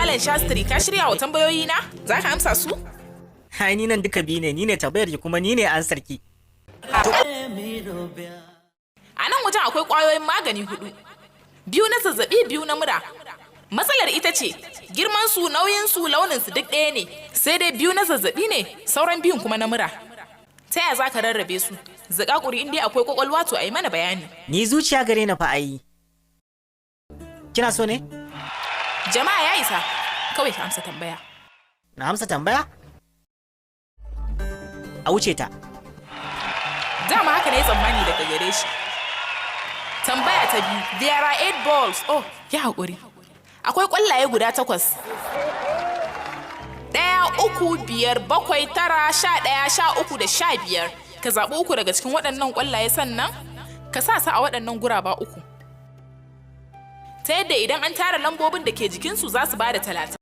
Malam Shastri, ka shirya wa tambayoyi na? Za ka amsa su? Ai ni nan duka biyu ne, ni ne tambayar ki kuma ni ne ansar ki. A nan wajen akwai ƙwayoyin magani hudu. Biyu na zazzabi, biyu na mura. Matsalar ita ce, girman su, nauyin su, launin su duk ɗaya ne. Sai dai biyu na zazzabi ne, sauran biyun kuma na mura. Ta yaya za ka rarrabe su? Zakakuri, in dai akwai kwakwalwa, to a yi mana bayani. Ni zuciya gare ni fa ai. Kina so ne? Jama'a, ya isa. Kawai ka amsa tambaya. Na amsa tambaya? A wuce ta. Dama haka ne tsammani daga gare shi. Tambaya ta biyu. There are eight balls. Oh, ya haƙuri. Akwai ƙwallaye guda takwas. Ɗaya, uku, biyar, bakwai, tara, 11, 13 da 15. Ka zaɓi uku daga cikin waɗannan ƙwallaye, sannan ka sa su a waɗannan guraba uku, ta yadda idan an tara lambobin da ke jikinsu za su ba da 30.